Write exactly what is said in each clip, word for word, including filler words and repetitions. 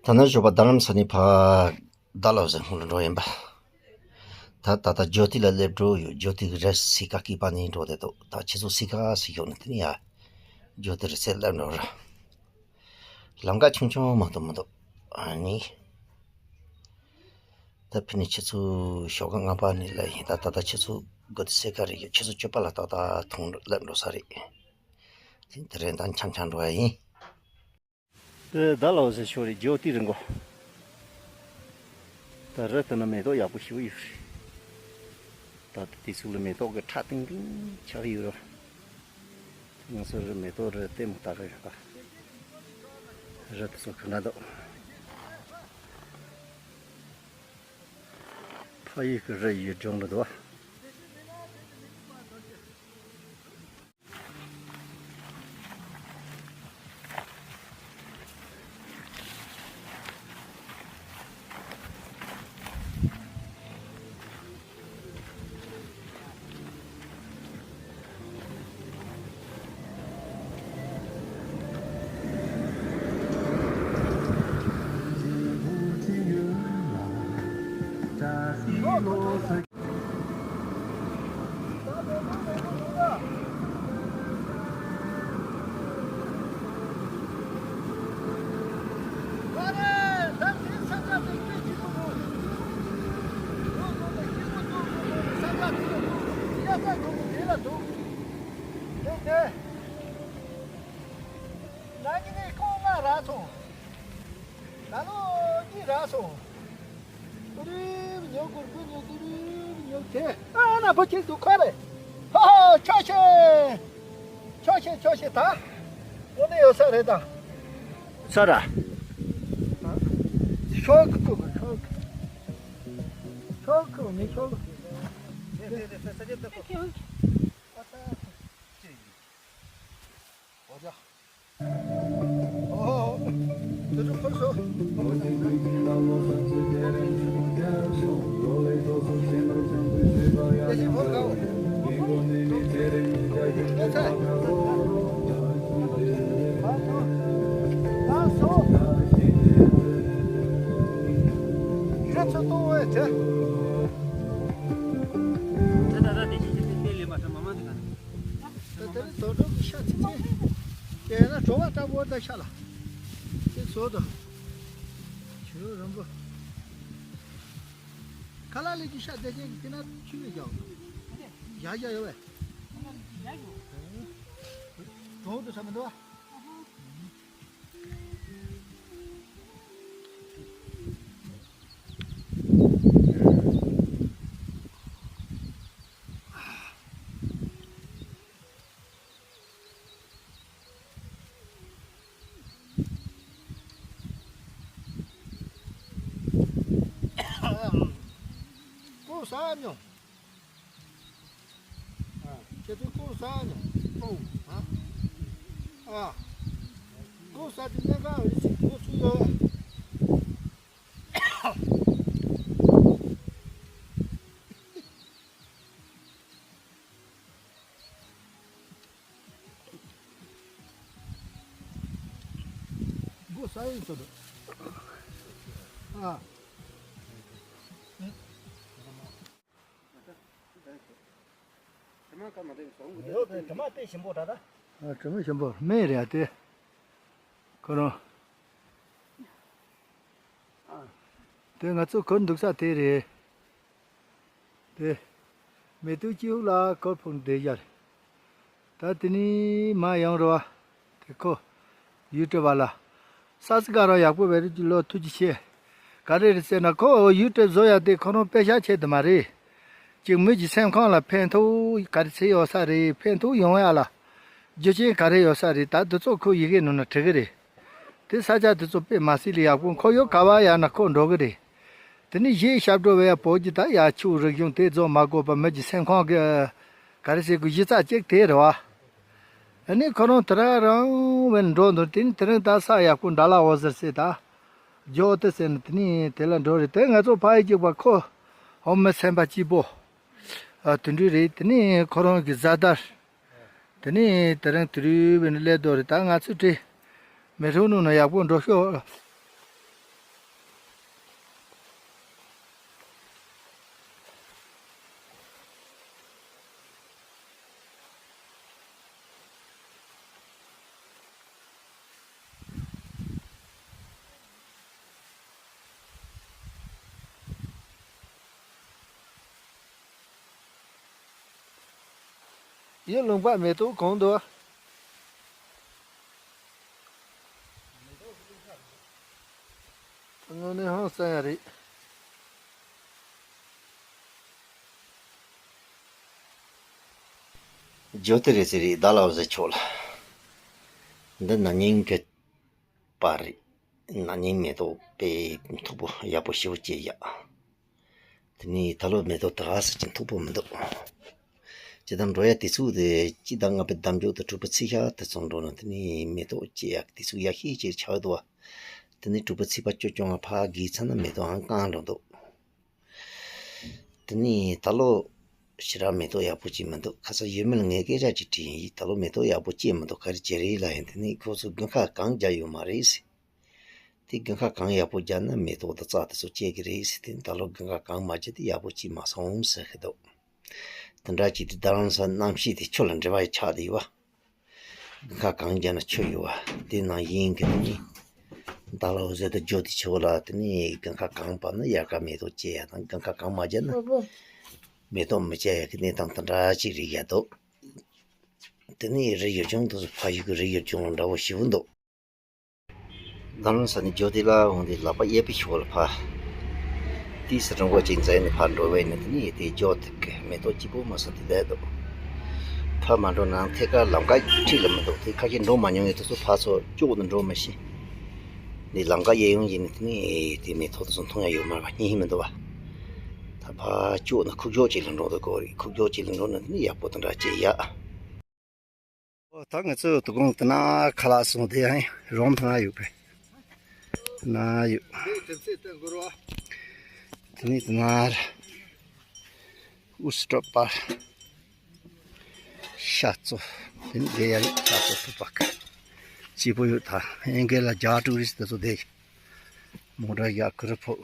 ད་ནི་ཞོགས་པ་རྡ་རམ་ས་ནས་ཕར་རྡ་ལའོ་ཟེར་ཁོང་ལ་འགྲོ་ཡིན་པ། ད་ད་ལྟ་ཇོ་ཏི་ལ་སླེབས་འགྲོ་ཡོད། ཇོ་ཏི་གི་ར་སི་ཀ་སྐེད་པ་ནས་འགྲོ་བསྡད་འདུག་ད་ཁྱེད་ཚོ་སི་ཀ་སི་ཞོག་ནས་དེ་ནས་ཡ་ཇོ་ཏི་རི་སེ་སླེབས་འགྲོ་ར། ལམ་ཀ་ཆུང་ཆུང་མ་གཏོགས་མི་འདུག་ཨ་ནི། ད་ཕི་ནས་ཁྱེད་ཚོ་ཞོགས་ཀ་ལྔ་པ་ནས་སླེབས་ཡིན། ད་ད་ལྟ་ཁྱེད་ཚོ་སྒོ་དེ་སེ་ཀ་རེད་ཡོད། ཁྱེད་ཚོ་སྤྱོད་པ་ལ་ཏག་ཏག་ཐོང་སླེབས་འགྲོ་ས་རེད། དེ་དེ་རིང་ད་འཆམ་འཆམ་འགྲོ་ཡ་ཡིན། དེ་ཟླ་ལོ་ཟེར་ཤོག་རེད། ཇོ་ཏི་རི་མགོ། ད་རི་དེ་ན་མེ་ཏོག་ཡག་པོ་ཞིག་ཡོད་རེད། ད་དེ་ཚུགས་ལ་མེ་ཏོག་གི་ཁྲ་ཏིང་ཏིང་ཆགས་ཡོད་རེད། ང་ཚོ་རི་མེ་ཏོག་རི་ལྟད་མོ་ལྟ་གི་ཡོད་པ། རི་དེ་ཚོ་ག་འདྲ་འདུག་ཕ་ཡུལ་གྱི་རི་ཡུལ་ལྗོངས་རེད་འདུག་བ། ད་ལོ་གཉིས་རག་སོང་། ཏུ་རུབ་ཉོ་གུར་གུར་ཉོ། ཏུ་རུབ་ཉོ་དེ། ཨ་ན་བུ་ཁྱེད་འདུག་ཁ་རེད། ཧ་ཧ། ཆོག་ཤེས། ཆོག་ཤེས། ཆོག་ཤེས། ད་འོ་ནས་ཡོད་ས་རེད་ད། ས་ར། ཤོག་གི་ཤོག་གི་ཤོག་གི་མི་ཤོག་གི། ད་ལྟ་དེ་ཤི་ཤི་ཏེ་ལེ་མ་ཐ་མ་མ་འདི་ག་ནས། ད་དེ་ནི་དོ་དྲུག་གི་ཤ་ཚིག་ཚིག་དེ་ན་བྲོ་བ་ལྟ་བུ་ད་ཤ་ལ། དེ་བཟོ་དོ། ཆུ་རམ་བུ། ཁ་ལག་ལས་ཀྱི་ཤ་དེ་ཅན་གྱི་དེ་ན་ཆུ་མི་རྒྱག་དོ། ཡ་ཡ་ཡ་བས། བྲོ་བ་དུ་ས་མི་འདུག་བ། ཀོ་ས་མྱོང་། ཁྱེད་ཚོས་ཀོ་ས་མྱོང་། ཨ། ཀོ་ས་དེ་གནས་ག་རེ་ཞིག་ཀོ་ཚུགས་ཡོད། མགོ་ས་ཡིན་ཚོད། ཨ། དྲི་མ་དེ་ཞིམ་པོ་འདྲ་ད། ཨ། དྲི་མ་ཞིམ་པོ་སྨན་རེད་ཨ་དེ། ཁོ་རང་། དེ་ང་ཚོ་གུར་འདུག་ས་དེ་རེད། དེ། མེ་ཏོག་སྐྱེ་བོ་ལ་གུར་ཕུབ་བསྡད་ཡ་རེད། ད་དེ་ནས་མ་ཡོང་རེད་བ། དེ་ཁོ། ཡུལ་གྲུ་བ་ལ། ས་སི་ག་རང་ཡག་པོ་བས་རེད་ཀྱི་ལོ་ཐུགས་རྗེ་ཆེ། ག་རེ་རེད་ཟེར་ན་ཁོ་ཡུལ་གྲུ་བཟོ་ཡ་དེ་ཁོ་རང་དཔེ་ཤ་ཆེ་དུ་མ་རེད། ཅིག་མི་གི་སེམས་ཁམས་ལ་ཕན་ཐོགས་ག་རེ་ཚེ་ཡོད་ས་རེད། ཕན་ཐོགས་ཡོང་ཡ་ལ། རྒྱུ་རྐྱེན་ག་རེ་ཡོད་ས་རེད། ད་འདི་ཚོ་ཁོ་ཡི་གེ་ནང་ན་བྲི་གི་རེད། དེ་ས་ཆ་དེ་ཚོ་དཔེ་མ་སྲིད་ལ་ཡག་པོ། ཁོ་ཡོད་ག་བ་ཡ་ན་ཁོ་འགྲོ་གི་རེད། དེ་ནས་གཞིས་ཞབས་བྲོ་བའི་བོད་ཀྱི་ད་ཡ་ཆུ་རིག་གཞུང་དེ་རྫོགས་མ་དགོས་པ་མི་གྱི་སེམས་ཁོང་གི་ག་རེ་ཟེར་དགོས་གཞི་རྩ་གཅིག་དེ་རེད་བ། ཨ་ནི་ཁོ་རང་དེ་ར་རང་བས་འགྲོ་འདུག་དེ་ནས་དེ་རིང་ད་ས་ཡག་པོ་འདྲ་ལ་འོ་ཟེར་ཟེར་ད། ཇོ་ཏི་ཟེར་ནས་དེ་ནས་དེ་ལ་འགྲོ་རེད། དེ་ང་ཚོ་ཕ་ཡི་གཅིག་པ་ཁོ་ཧོ་མི་སེམས་པ་སྐྱིད་པོ། ཨ། དེ་འདྲ་རེད། དེ་ནས་ཁོ་རང་གི་བཟའ་ཟླ། དེ་ནས་དེ་རིང་དུ་རུ་བས་ནས་སླེབས་འདུག་རེད། ད་ང་ཚོས་བྲིས། མེ་ཏོག་ནང་ན་ཡག་པོ་འགྲོ་ཤོག་ཡུལ་ལུང་པ་མེ་ཏོག་གང་འདུག་དངོས་གནས་ཧང་སང་ཡ་རེད། ཇོ་ཏི་རེད་ཟེར་རེད། ད་ལའོ་ཟེར་ཆོག་ལ། འདི་ན་ནིང་གི་པར་རེད། ན་ནིང་མེ་ཏོག་དཔེ་མཐུག་པོ་ཡག་པོ་ཞེ་པོ་སྐྱེས་ཡ། དེ་ནས་ད་ལོ་མེ་ཏོག་ད་ག་ཟེར་གྱི་མཐུག་པོ་མི་འདུག་ཇི་ལྟར་འགྲོ་ཡ་དུས་ཚོད་དེ་སྤྱི་ཟླ་ལྔ་པའི་ཟླ་མཇུག་དང་དྲུག་པའི་ཚེས་ཤར་དེ་ཚོ་འགྲོ་ན། དེ་ནས་མེ་ཏོག་སྐྱེ་ཡ་དུས་ཚོད་ཡག་ཤོས་ཅིག་ཆགས་འདུག་བ། དེ་ནས་དྲུག་པའི་ཚེས་པ་བཅུ་བཅོ་ལྔ་ཕར་བརྒལ་ཚར་ན་མེ་ཏོག་ཨང་སྐམ་འགྲོ་འདུག་དེ་ནས་ད་ལོ་ཞེ་དྲག་མེ་ཏོག་ཡག་པོ་སྐྱེས་མི་འདུག་ཁ་སང་ཡུལ་མི་ལ་ངས་སྐད་ཆ་ཅིག་དྲིས་ཡིན། ད་ལོ་མེ་ཏོག་ཡག་པོ་སྐྱེས་མི་འདུག་ག་རེ་བྱས་རེད་ལབ་ཡིན། དེ་ནས་ཁོ་ཚོས་དགུན་ཁ་གངས་རྒྱག་ཡོད་མ་རེད་ཟེར། དེ་དགུན་ཁ་གངས་ཡག་པོ་རྒྱག་ན་མེ་ཏོག་དང་རྩྭ་དེ་ཚོ་སྐྱེ་གི་རེད་ཟེར། དེ་ད་ལོ་དགུན་ཁ་གངས་མ་རྒྱག་དེ་ཡག་པོ་སྐྱེས་མ་སོང་ཟེར་གི་འདུག་དེ་འདྲ་ཅིག་དེ་རྡ་རམ་ས་གནམ་གཤིས་དེ་ཆུ་ལ་འབྲེལ་བ་ཆགས་བསྡད་ཡོད་བ། དགུན་ཁ་གངས་རྒྱག་ན་ཆུ་ཡོད་བ། དེ་ནང་བཞིན་གི་ནི་ད་ལོ་ཟེར་དུ་ཇོ་ཏི་ཆུ་ལ་དེ་ནི་དགུན་ཁ་གངས་བབས་ན་དབྱར་ཁ་མེ་ཏོག་སྐྱེ་ཡ་དང་། དགུན་ཁ་གངས་མ་རྒྱག་ན་མེ་ཏོག་མི་སྐྱེ་ཡ་གི་གནས་སྟངས་དེ་འདྲ་ཅིག་རེད་ཡ་འདུག་དེ་ནི་རི་ཡུལ་ལྗོངས་དེ་ཚོ་ཕ་ཡུལ་གི་རི་ཡུལ་ལྗོངས་ལ་འདྲ་བོ་ཞེ་པོ་འདུག་རྡ་རམ་ས་ནས་ཇོ་ཏི་ལ་འོང་དུས་ལག་པ་གཡས་པའི་ཕྱོགས་ལ་ཕར་ཏི་སི་རིང་པོ་ཅིག་འཛེགས་ནས་ཕར་འགྲོ་བས་ནི། དེ་ནས་དེ་ཇོ་ཏི་གི་མེ་ཏོག་སྐྱིད་པོ་མ་ས་དེ་བསྡད་འདུག་ཕར་མ་འགྲོ་ནང་ཐད་ཀར་ལམ་ཁ་འཁྲིས་ལ་མི་འདུག་དེ་ཁ་ཤས་འགྲོ་མ་མྱོང་ཡས་དེ་ཚོ་ཕར་ཚུར་ཅོག་ཏུ་འགྲོ་མི་ཤེས། འདི་ལམ་ཁ་གཡས་གཡོན་ཡིན་ནི། དེ་ནས་དེ་མེ་ཏོག་དེ་ཚོ་མཐོང་ཡ་ཡོད་མ་རེད་པ། རྙེད་མི་འདུག་པ། ད་ཕར་ཅོག་ན་ཁུག་ཀྱོག་ཅིག་ལ་འགྲོ་འདུག་གོ་རེད། ཁུག་ཀྱོག་ཅིག་ལ་འགྲོ་ན་དེ་ནས་ཡག་པོ་དེ་འདྲ་སྐྱེ་ཡ། ཨོ་ད་ང་ཚོ་དོ་དགོང་དེ་ན་ཁ་ལག་སོང་། དེ་ཡང་རོམ་དེ་ན་ཡོད་པས། དེ་ན་ཡོད། དེ་ནས་དེ་ན་ཨུ་སི་ཏྲོ་པ་ཤ་ཚོ། དེ་ནས་དེ་ཡང་ཤ་ཚོ་ཐུག་པ་སྐྱིད་པོ་ཡོད། ད་ཨེ་འགའ་ལ་རྒྱ་ཊུ་རི་སི་ཊི་དེ་ཚོ་དེ་མོ་ཊ་རྒྱག་གི་རི་ཕོག་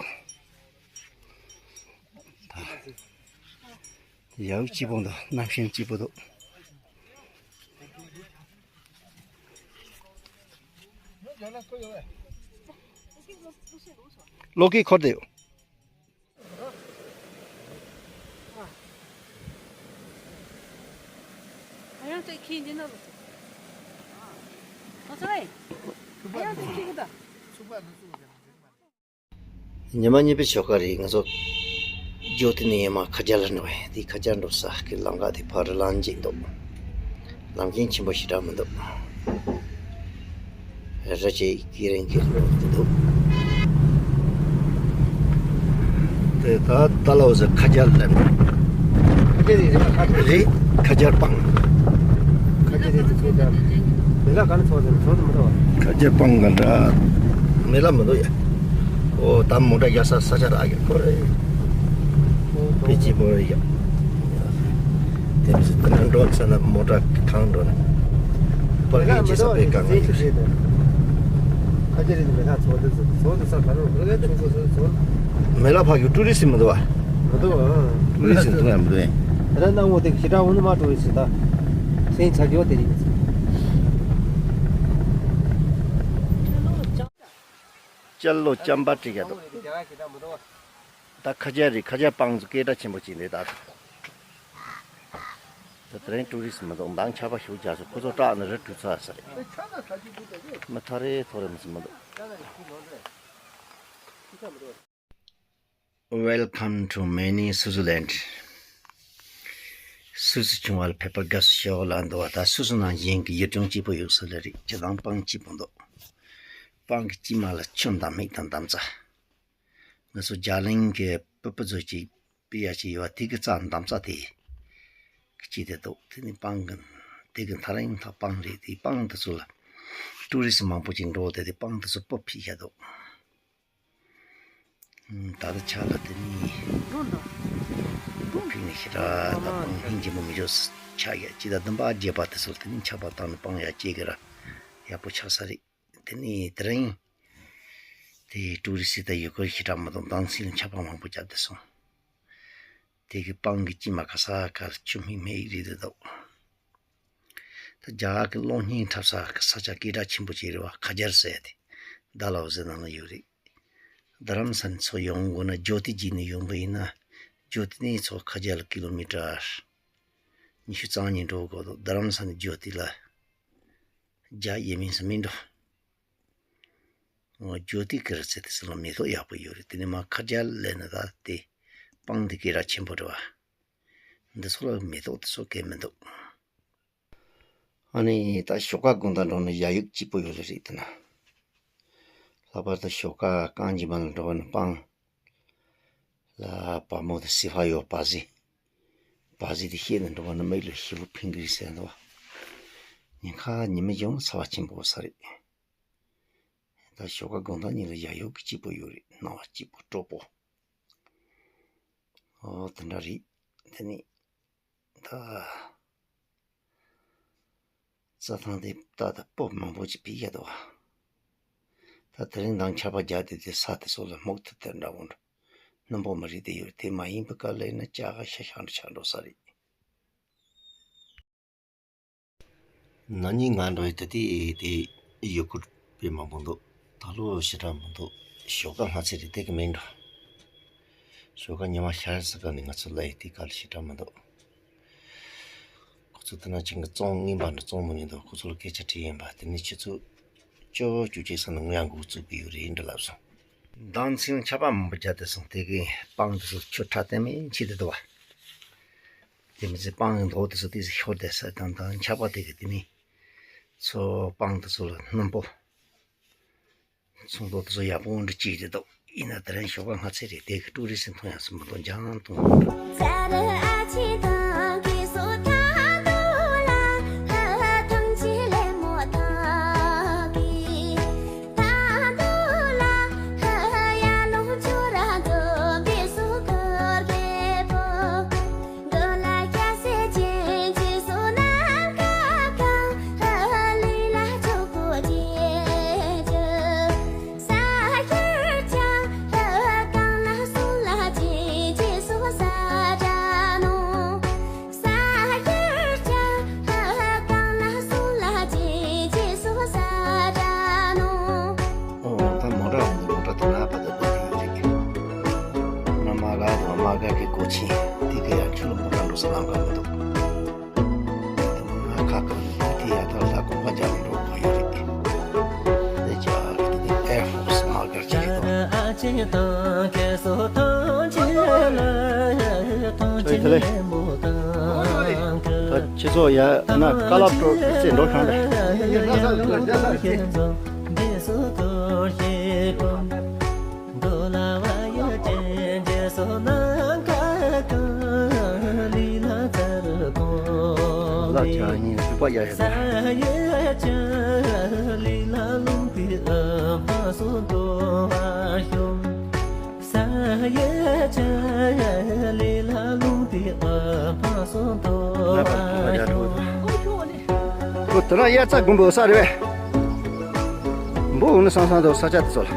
ཡག་སྐྱིད་པོ་འདུག་གནམ་གཤིས་སྐྱིད་པོ་འདུག་གློག་ཀི་འཁོར་དེ་ཡོད། ཉི་མ་གཉིས་པའི་ཞོགས་ཀ་རེད། ང་ཚོ་ཇོ་ཏི་ནས་ཡར་མར་ཁ་ཇར་ལ་འགྲོ་བས། དེ་ཁ་ཇར་འགྲོ་ས་གི་ལམ་ཁ་དེ་ཕར་རི་ལངས་ཅིག་འདུག་ལམ་རྐྱེན་ཆེན་པོ་ཞེ་དྲག་མི་འདུག་རི་ཆེ་ཀི་རིང་གི་འགྲོ་གི་འདུག་དེ་ད་ད་ལོ་ཟེར་ཁ་ཇར་ལ་རེད། ཁ་ཇར་སྤང་། ཁ་ཇར་སྤང་ག་འདྲ་མི་ལ་མི་འདུག་ཡ། ཨོ་ད་མོ་ཊ་རྒྱག་ས་ས་ཆ་རག་གི་ཁོ་རེད། དཔེ་སྐྱིད་པོ་རེད་ཡ། དེ་མི་སྲིད་དེ་ན་འགྲོ་ཚེ་ན་མོ་ཊ་གང་འགྲོ་ན། པར་ཀིང་བྱེད་ས་དཔེ་དཀའ་ངལ་ཡོད་རེད། མེ་ལ་ཕ་གི་ཊུ་རི་སི་མི་འདུག་བ། མེ་ལ་ཕ་གི་ཊུ་རི་སི་མི་འདུག་བ། ཨ། ཊུ་རི་སི་མཐོང་ཡ་མི་འདུག་ཨེ། ད་ནང་མོ་དེ་ཞེ་དྲག་འོང་ནི་མ་ཊུ་རི་སི་ད། སེམས་ཚ་གྱོ་དེ་རིགས། ཅལ་ལོ་ཅམ་པ་བྲིས་ཡ་འདུག་ད་ཁ་ཇར་རེད། ཁ་ཇར་སྤང་ཚོ་སྐད་གྲགས་ཆེན་པོ་ཅིག་རེད་ད། ད་དེ་རིང་ཊུ་རི་སི་མི་འདུག་མདང་ཆར་པ་ཞེ་པོ་རྒྱག་སོང་། ཁོ་ཚོ་སྐྲག་ནས་རི་བྲོས་ཚར་ས་རེད། མི་ཐག་རེ་ཐོག་རེ་མི་སྲིད་མི་འདུག Welcome to mini Switzerland. སུད་སི་ཆུང་བ་ལ་ཕེབས་པར་དགའ་བསུ་ཞུ་ལབ་འདུག་བ། ད་སུད་སི་ནང་བཞིན་གྱི་ཡུལ་ལྗོངས་སྐྱིད་པོ་ཡོད་ས་ལ་རེད། ཁྱེད་རང་སྤང་སྐྱིད་པོ་འདུག་སྤང་གི་དཀྱིལ་མ་ལ་ཆུ་འདམ་སྨིག་དང་འདམ་རྩྭ། ང་ཚོ་རྒྱ་གླིང་གི་སྤུ་སྤུ་ཚོ་ཅིག་སྤུ་ཡ་ཅིག་ཡོད་པ། དེ་གི་རྩྭ་འདམ་རྩྭ་དེ་སྐྱིད་དེ་འདུག་དེ་ནི་སྤང་གི། དེ་གི་མཐའ་རིང་མཐའ་སྤང་རེད། དེ་སྤང་དེ་ཚོ་ལ་ཊུ་རི་སི་མང་པོ་ཅིག་འགྲོ་དེ། དེ་སྤང་དེ་ཚོ་སྤུ་ཕུད་ཡ་འདུག་ད་ལྟ་ཆར་ལ་དེ་ནི་སྤུ་ཕུད་ནི་ཞེ་དྲག་ད་སྤང་སྙིང་རྗེ་མོ་མི་འཇོག་ཆགས་ཡ། ཅི་ད་བདུན་པ་བརྒྱད་པ་དེ་ཚོ་དེ་ནི་ཆར་པ་བཏང་ནས་སྤང་ཡ་སྐྱེ་གི་ར་ཡག་པོ་ཆགས་ས་རེད། དེ་ནས་དེ་རིང་དེ་ཊུ་རི་སི་དང་ཡུལ་སྐོར་ཞེ་དྲག་མི་འདུག་མདང་ཚིག་ལ་ཆར་པ་མང་པོ་བརྒྱབ་བསྡད་སོང་། དེ་གི་སྤང་གི་དཀྱིལ་མ་ག་ས་ག་ལ་ཆུ་སྨིག་སྨིག་རེད་འདུག་ད་རྒྱ་གར་གི་གློག་བརྙན་འཁྲབ་ས་གི་ས་ཆ་སྐད་གྲགས་ཆེན་པོ་ཅིག་རེད་བ། ཁ་ཇར་ཟེར་ཡ་དེ། ཌལ་ཧོ་ཟེར་ནང་ལ་ཡོད་རེད། རྡ་རམ་ས་ནས་ཚུར་ཡོང་དགོས་ན་ཇོ་ཏི་བརྒྱུད་ནས་ཡོང་གི་ཡིན་ན། ཇོ་ཏི་ནས་ཚུར་ཁ་ཇར་ལ་ཀི་ལོ་མི་ཊར་ ཉི་ཤུ་རྩ་གཉིས་འགྲོ་དགོས་འདུག་རྡ་རམ་ས་ནས་ཇོ་ཏི་ལ་རྒྱ་ཡེ་མིན་ས་མིན་འགྲོ། འོ་ཇོ་ཏི་ཀི་རི་ཚེ་དེ་ཚོ་ལ་མེ་ཏོག་ཡག་པོ་ཡོད་རེད། དེ་ནས་མར་ཁ་རྒྱ་ལ་སླེབས་ན་ད་དེ་སྤང་དེ་གི་ར་ཆེན་པོ་རེད་བ། འདི་ཚོ་ལ་མེ་ཏོག་དེ་ཚོ་གས་མི་འདུག་ཨ་ནི་ད་ཞོགས་ཀ་དགོང་དག་འགྲོ་ན་ཡ་ཡུག་སྐྱིད་པོ་ཡོད་ལེ་རེད་དེ་ན། ལྷག་པར་དུ་ཞོགས་ཀ་རྐང་གཉིས་མ་ལ་འགྲོ་བ་ན་སྤང་། ལ་བ་མོ་དང་སི་ཕ་ཡོ་བ་ཟི། བ་ཟི་དེ་ཤེས་ནས་འགྲོ་བ་ན་མིག་ལ་ཞི་བ་ཕིང་གི་རེད་ཟེར་འདུག་ཉིན་ཁ་ཉི་མ་ཡོང་ཚ་བ་ཆེན་པོ་ས་རེད། ད་ཞོགས་ཀ་དགོང་དག་གཉིས་ལ་ཡ་ཡོ་གི་སྐྱིད་པོ་ཡོད་རེད། སྣང་བ་སྐྱིད་པོ་སྤྲོ་པོ། ཨོ་དེ་འདྲ་རེད། དེ་ནི་ད། རྩྭ་ཐང་དེ་ད་ལྟ་སྤོ་མང་པོ་ཅིག་ཕུད་ཡ་འདུག་བ། ད་དེ་རིང་མདང་ཆར་པ་བརྒྱབ་སྟེ་དེ་ས་དེ་ཚོ་ལ་སྨུག་ཐིབས་དེ་འདྲ་བོ་འདྲ་སྣུམ་པོ་མ་རེད་དེ་ཡོད། དེ་མ་ཡིན་པའི་སྐབས་ལ་ཡིན་ན་ལྕགས་ཁ་ཤ་ཤ་འདྲ་ཆགས་འགྲོ་ས་རེད། ན་ནིང་ང་འགྲོ་ཡི་དེ་དེ་དེ་ཡོད་ཁུར་དཔེ་མང་པོ་འདུག་ད་ལོ་ཞེ་དྲག་མི་འདུག་ཞོགས་ཀ་སྔ་ཚེ་རེད་དེ་གི་མིན་འགྲོ། ཞོགས་ཀ་ཉི་མ་ཤར་ས་ག་ནས་ང་ཚོ་ལ་ཡི་དེ་ག་ལ་ཞེ་དྲག་མི་འདུག་ཁོ་ཚོ་དེ་ན་ཅིག་གི་བཙོང་རྔན་པ་འདྲ་བཙོང་མི་ཉན་འདུག་ཁོ་ཚོ་ལ་སྐད་ཆ་དྲིས་ཡིན་པ་དེ་ནི་ཁྱེད་ཚོ་ཅོ་ཅོ་ཅེ་ས་ནང་ཡང་འགོ་བཙུགས་གི་ཡོད་རེད་འདྲ་ལབ་སོང་། མདང་ཚིང་ཆར་པ་མང་པོ་བརྒྱབ་དེ་སོང་དེ་གི་སྤང་དེ་ཚོ་ཆུ་ཁྲག་ལྟད་མོ་ཆེ་དེ་འདུག་བ། དེ་མི་ཚེ་སྤང་གི་མདོག་དེ་ཚོ་དེ་ཚོ་ཤོར་བསྡད་ས་དང་དང་ཆར་པ་དེ་གི་དེ་ནི་ཚོ་སྤང་དེ་ཚོ་ལ་སྣུམ་པོ། ཚོང་ཐོག་དེ་ཚོ་ཡག་པོ་འདྲ་ཅིག་རེད་འདུག་ཡིན་ན་དེ་རིང་ཞོགས་པ་སྔ་ཚེ་རེད་དེ་གི་ཀྲུའུ་རི་སི་མཐོང་ཡག་སུ་མི་འདུག་འཇང་མཐོང་། ཨོ། ད་མོ་ཊ་འོང་དུས་མོ་ཊ་དེ་ན་བར་དུ་སྒོ་དེ་ཡོད་རེད། ཁོ་ན་མ་ག་དང་མ་ག་གི་སྒོ་ཆེན་དེ་ག་ཡང་ཆུ་ལ་མོ་ཊ་འགྲོ་ས་ལམ་ཁ་མི་འདུག་དེ་མ་ཁ་ཁ་ནི་དེ་ཡ་ད་ལ་དགོན་པ་རྒྱག་ནས་འགྲོ་དགོས་ཡོད་རེད། དེ་རྒྱ་གི་དེ་ཨེར་ཕོར་སི་མ་ག་ཅིག་རེད་དོ། ཁྱོད་དེ་ལས། ད་ཁྱེད་ཚོ་ཡ་ན་ཀ་ལབ་ཏོ་ཚེ་འགྲོ་ཤང་རེད། ལ་ཅང་ཡིན་སུ་པ་ཡ་ཡ། ཁོ་དེ་རང་དབྱར་རྩྭ་དགུན་འབུ་ས་རེད་པས། འབུ་འོང་ནི་སང་སང་དུ་ས་ཆ་དེ་ཚོ་ལ།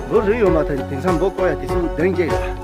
འབུ་རུལ་ཡོད་མ་ཐག་དེང་སང་འབུ་བརྐོ་ཡ་དེ་ཚོ་གདོན་སྐྱེ་ཡོད།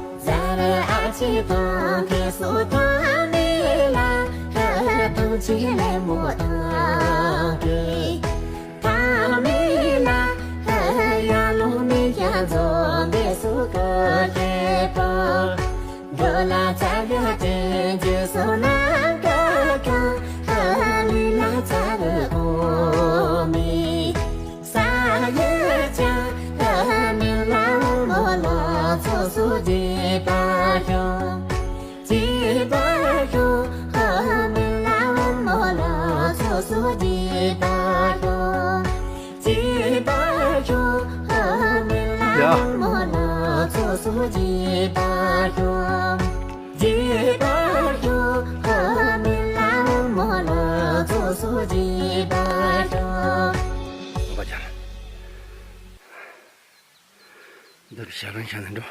འདིར་ཞག་རང་ཤ་ནས་འགྲོ།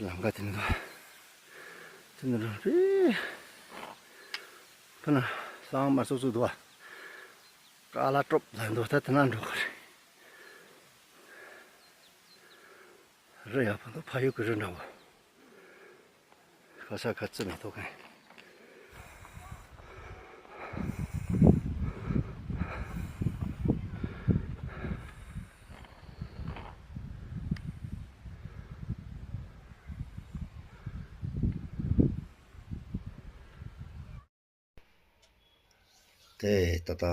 ལམ་ཁ་དེ་ནས་འགྲོ། དེ་ནས་འགྲོ་རེད། ཕ་ན་ལྷང་མ་སོ་སོ་འདུག་བ། ཀ་ལ་ཀྲོབ་ལ་འདུག་ད་དེ་ན་འགྲོ་གི་རེད། རི་ཡག་པོ་འདུག་ཕ་ཡུལ་གྱི་རི་འདྲ་བོ། ཁ་ས་ཁ་རྩི་མེ་ཏོག་གི། དེ་ད་ལྟ་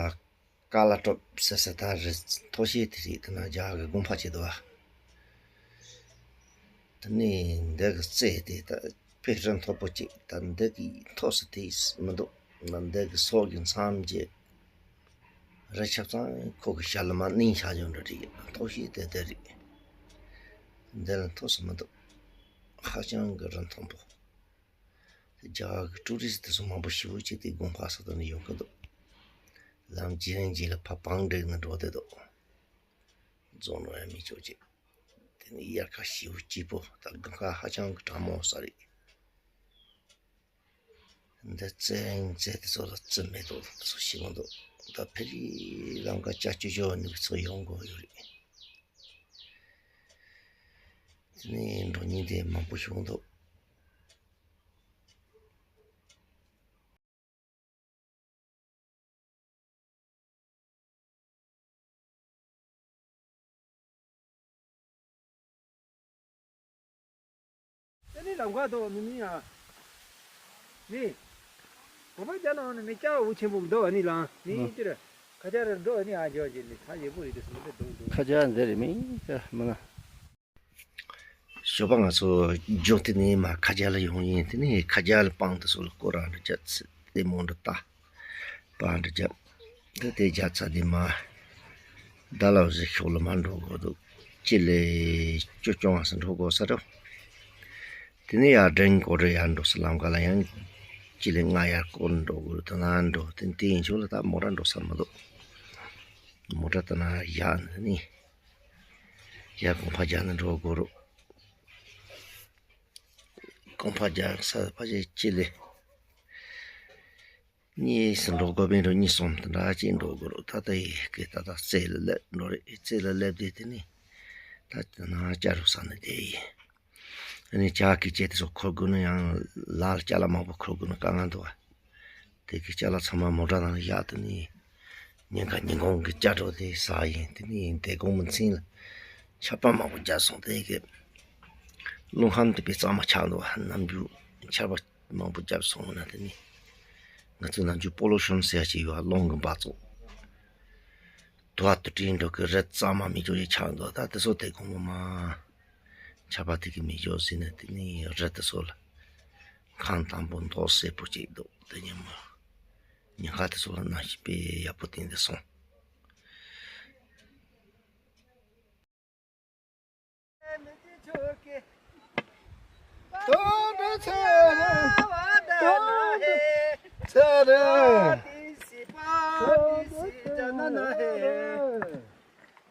ཀ་ལ་ཀྲོབ་ཟེར་ས་ད་རི་མཐོ་ཤོས་དེ་རེད། དེ་ན་རྒྱ་གི་དགོན་པ་ཅིག་འདུག་བ། དེ་ནས་འདི་གི་རྩེ་དེ་ད་དཔེ་རི་མཐོ་པོ་ཅིག་ད་འདི་གི་མཐོ་ས་དེ་མི་འདུག་ང་འདི་གི་སོག་གི་མཚམས་ཀྱི་རི་ཆབ་ཚང་ཁོ་གི་ཞལ་ལ་མ་གནོན་བཞག་ཡོད་འདྲ་རེད། མཐོ་ཤོས་དེ་དེ་རེད། འདི་ལ་མཐོ་ས་མི་འདུག་ཧ་ཅང་གི་རི་མཐོན་པོ། རྒྱ་གར་གྱི་ཀྲུ་རི་སི་དེ་ཚོ་མང་པོ་ཞེ་པོ་ཅིག་དེ་དགོན་པ་ས་ཐོག་ནས་ཡོང་གི་འདུག་ལམ་ཇེ་རིང་ཇེ་ལ་ཕར་བང་བསྒྲིགས་ནས་འགྲོ་བསྡད་འདུག་རྫོང་འགྲོ་ཡ་མི་ཆོག་ཅིག་དེ་ནས་དབྱར་ཁ་ཞེ་པོ་སྐྱིད་པོ། ད་དགུན་ཁ་ཧ་ཅང་གི་གྲང་མོ་ས་རེད། འདི་རྩེ་རིང་རྩེ་དེ་ཚོ་ལ་རྩི་མེ་ཏོག་དེ་ཚོ་ཞིག་འདུག་ད་ཕེ་རི་ལམ་ཁ་ལྕགས་ཀྱུ་ཅོ་ནུབ་ཚོ་ཡོང་དགོས་ཡོད་རེད། དེ་ནས་འགྲོ་མཁན་དེ་མང་པོ་ཞིག་འདུག་དེ་ནི་ལམ་ཁ་དོག་མི་མི་ཡ། མི། གོ་པ་རྒྱ་ནང་ནས་མི་སྐྱ་བོ་ཆེན་པོ་འདུག་ཨ་ནི་ལང་མི་ཨ། སྤྱིར་ཁ་ཆ་ར་འགྲོ་ཨ་ནི་ཨ་འཇོག་གི་ནི་ཁ་ཡེ་པོ་རེད་དེ་སུ་མི་དེ་འདུག་འདུག་ཁ་ཆ་འདི་རེད་མི་ཁ་མི་ན། ཞོགས་པ་ང་ཚོ་ཇོ་དེ་ནས་མ་ཁ་ཆ་ལ་ཡོང་ཡིན། དེ་ནས་ཁ་ཆ་ལ་སྤང་དེ་ཚོ་ལ་སྐོར་ར་འདྲ་བྱ་ཚི་ལྟད་མོ་འདྲ་ལྟ། པ་འདྲ་བྱ། འདི་དེ་རྒྱ་ཚ་དེ་མ་ཌལ་ཧོ་ཟི་ཤོག་ལ་མ་འགྲོ་དགོས་འདུག་སྤྱི་ལེ་བཅུ་གཅོང་བ་སུ་འགྲོ་དགོས་ས་རེད། དེ་ནས་ཡར་འགྲེང་སྐོར་རེ་ཡར་འགྲོ་ས་ལམ་ཁ་ལ་ཡང་སྤྱི་ལེ་ལྔ་ཡར་སྐོར་འགྲོ་དགོས། དེ་ན་འགྲོ་དེ་དེ་ཡིན་ཆོག་ལ་ད་མོ་ཊ་འགྲོ་ས་མི་འདུག་མོ་ཊ་དེ་ན་ཡར་འདི་ནས། ཡ་གོང་འཕར་རྒྱག་ནས་འགྲོ་དགོས་རུ། གོང་འཕར་རྒྱག་ས་ཕ་ཆེ་ཅི་ལེ། གཉིས་སུ་འགྲོ་དགོས་པའི་རུ་གཉིས་གསུམ་དེ་འདྲ་ཅིག་འགྲོ་དགོས་རུ། ད་ལྟ་ཡི་གེ་ད་ལྟ་རྩེ་ལ་སླེབས་འགྲོ་རེད། རྩེ་ལ་སླེབས་དེ་དེ་ནི་ད་ན་བཅའ་རུ་ས་ནི་དེ་ཡིན། ཨ་ནི་ཇ་གི་ཅེ་དེ་ཚོ་འཁོར་དགོས་ན་ཡང་ལ་ལ་ཅ་ལག་མང་པོ་འཁོར་དགོས་ན་དཀའ་ངལ་འདུག་བ། དེ་གི་ཅ་ལག་ཚང་མ་མོ་ཊ་ནང་ལ་བཞག་དེ་ནི་ཉིན་ཁ་ཉིན་གུང་གི་ཅ་གྲོགས་དེ་ཟ་ཡིན། དེ་ནི་དེ་གུང་མི་ཚིན་ལ་ཆར་པ་མང་པོ་བརྒྱབ་སོང་། དེ་གི་རླུང་ཁམས་དེ་པའི་གཙང་མ་ཆགས་འདུག་བ། ནམ་རྒྱུན་ཆར་པ་མང་པོ་བརྒྱབ་སོང་ན་དེ་ནི་ང་ཚོ་ནམ་རྒྱུན་པོ་ལུ་ཤོན་ཟེར་ཡ་ཅིག་ཡོད་བ། རླུང་གི་འབག་བཙོག་དུ་བ་དུ་ཏྲིན་འགྲོ་གི་རི་གཙང་མ་མི་འཇོག་ཡི་ཆགས་འདུག་ད་དེ་ཚོ་དེ་གུང་མ་མ། ཆར་པ་དེ་གི་མི་འཇོག་ཟིན་ན་དེ་ནི་རི་དེ་ཚོ་ལ་ཁང་དང་པོ་མདོག་སེར་པོ་ཅིག་འདུག་དེ་ཉིན་མོ་ཉིན་ཁ་དེ་ཚོ་ལ་གནམ་གཤིས་དཔེ་ཡག་པོ་བསྟན་ཏེ་སོང་།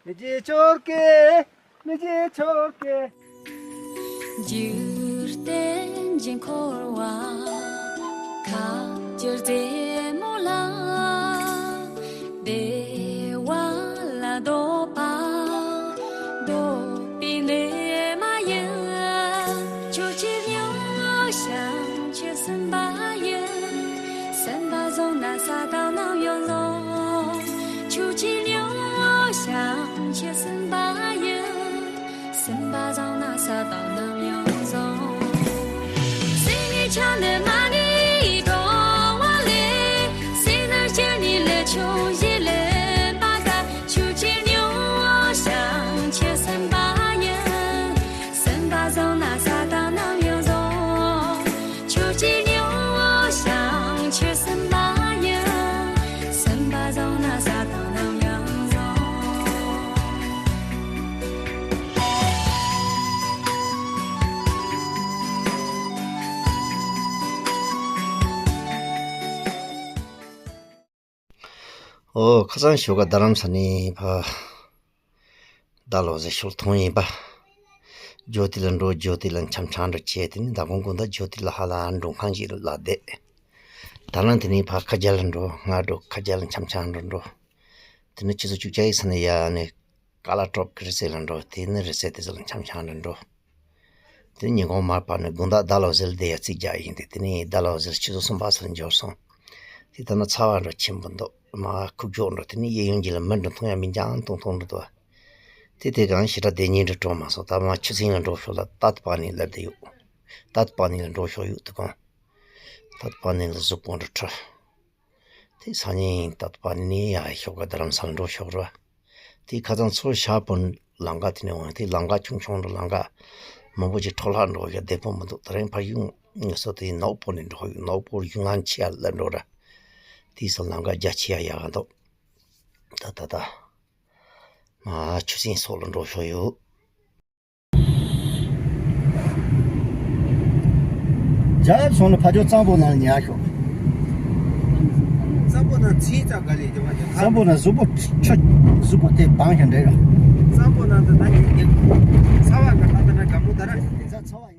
མི་རྗེ་ཆོར་གེ། མི་རྗེ་ཆོར་གེ། འཇིག་རྟེན་འཇིག་འཁོར་བ། ཁ་བསྒྱུར་རྩེ་མོ་ལ། བདེ་བ་ལ་ལྡོག་པ། ལྡོག་པའི་གནས་མ་ཡིན། ཆོས་ཀྱི་སྙིང་བོ་ཞིང་ཆེན་སེམས་དཔའ་ཡིན། སེམས་པ་བཟང་ན་ས་དང་ནམ་ཡང་བཟང་། ཆོས་ཀྱི་སྙིང་བོ་ཞིང་ཆེན་སེམས་དཔའ་ཡིན། སེམས་པ་བཟང་ན་ས་དང་ནམ་ཡང་བཟང་། སེམས་ནི་ཆགས་ནི་མ་ནི་གྲོང་བ་ལས། སེམས་ནི་སྐྱེ་ནི་ལས་ཆུང་ཞིག་ལས་མ་དག་ཆོས་ཀྱི་སྙིང་བོ་ཞིང་ཆེན་སེམས་དཔའ་ཡིན། སེམས་པ་བཟང་ན་ས་དང་ནམ་ཡང་བཟང་། ཆོས་ཀྱི་སྙིང་བོ་ཞིང་ཆེན་སེམས་དཔའ་ཡིན། སེམས་པ་བཟང་ན་ས་དང་ནམ་ཡང་བཟང་། ཨོ། ཁ་སང་ཞོགས་ཀ་རྡ་རམ་ས་ནས་ཕ་རྡ་ལོ་ཟེར་ཤོག་ཐོང་ཡིན་པ། ཇོ་ཏི་ལ་འགྲོ། ཇོ་ཏི་ལ་འཆམ་འཆམ་འགྲོ་བྱས། དེ་ནས་མདང་དགོང་དགོང་དག་ཇོ་ཏི་ལ་ཧ་ལ་མགྲོན་ཁང་ཞིག་ལ་བསྡད། ད་ནང་དེ་ནས་ཕ་ཁ་རྒྱ་ལ་འགྲོ། ང་འགྲོ། ཁ་རྒྱ་ལ་འཆམ་འཆམ་འགྲོ་འགྲོ། དེ་ནས་ཆུ་ཚོད་བཅུ་གཅིག་ཡི་ས་ནས་ཡ་ནས་ཀ་ལ་ཀྲོབ་ཀྱི་རི་རྩེ་ལ་འགྲོ། དེ་ནས་རི་རྩེ་དེ་ཚོ་ལ་འཆམ་འཆམ་འགྲོ་འགྲོ། དེ་ཉིན་གུང་མར་བབས་ནས་དགོང་དག་རྡ་ལོ་ཟེར་བསྡད་ཡ་རྩིས་རྒྱག་ཡིན་ཏེ། དེ་ནས་རྡ་ལོ་ཟེར་ཆུ་ཚོད་གསུམ་པ་ཚོར་འབྱོར་སོང་། དེ་ལྟ་ན་ཚ་བ་འགྲོ་ཆེན་པོ་འདུག་མ་ཁུག་ཀྱོག་འགྲོ། དེ་ནས་གཡས་གཡོན་གྱི་ལ་མི་འགྲོ་མཐོང་ཡ་མི་འཇང་མཐོང་མཐོང་འགྲོ་འདུག་དེ་དེ་གང་ཞེ་དྲག་བདེ་ཉིན་འགྲོ་གྲོང་མ་སོང་། ད་མ་ཆུ་ཚན་ལ་འགྲོ་ཤོག་ལ་ཏཱ་ཏི་པ་ནི་ལབ་བསྡད་ཡོད། ཏཱ་ཏི་པ་ནི་ལ་འགྲོ་ཤོག་ཡོད་དེ་གང་། ཏཱ་ཏི་པ་ནི་ལ་གཟུགས་པོ་འགྲོ་ཁྲོ། དེ་སང་ཉིན་ད་ལྟ་པ་ནི་ཡ་ཤོག་ག་རྡ་རམ་ས་ལ་འགྲོ་ཤོག་ར། དེ་ཁ་སང་ཚོ་ཤ་པོ་ལམ་ཁ་དེ་ནས་འོང་། དེ་ལམ་ཁ་ཆུང་ཆུང་འགྲོ། ལམ་ཁ་མང་པོ་ཅིག་འཕྲོ་བརླག་འགྲོ་ཡ། བདེ་པོ་མི་འདུག། དེ་རིང་ཕར་གཞུང་ངེད་ཚོ་དེ་ནག་པོ་ནས་འགྲོ་ཡོད། ནག་པོ་གཞུང་ང་ཆེ་ཡ་ལ་འགྲོ་ར། དེ་སང་ལམ་ཁ་རྒྱ་ཆེ་ཡ་ཡག་ག་འདུག། ད་ད་ད་མ་ཆུ་སྲིན་སོགས་ལ་འགྲོ་ཤོག་ཡོད། རྒྱལ་སོང་ལ་ཕ་ཇོ་གཙང་པོ་ནང་ཉལ་ཤོག། གཙང་པོ་ནང་ཚིག་ཙམ་ག་ལས་དེ་བ་ཀྱང་གཙང་པོ་ནང་གཟུགས་པོ་ཆུ་གཟུགས་པོ་དེ་བང་ཞིང་འདྲེ་ར། གཙང་པོ་ནང་དུ་ད་ཉིད་ཀྱི་ཚ་བ་ག་ད་ད་ན་དགའ་མོ་ད་ར། དེ་ཚ་ཚ་བ་ཡོད།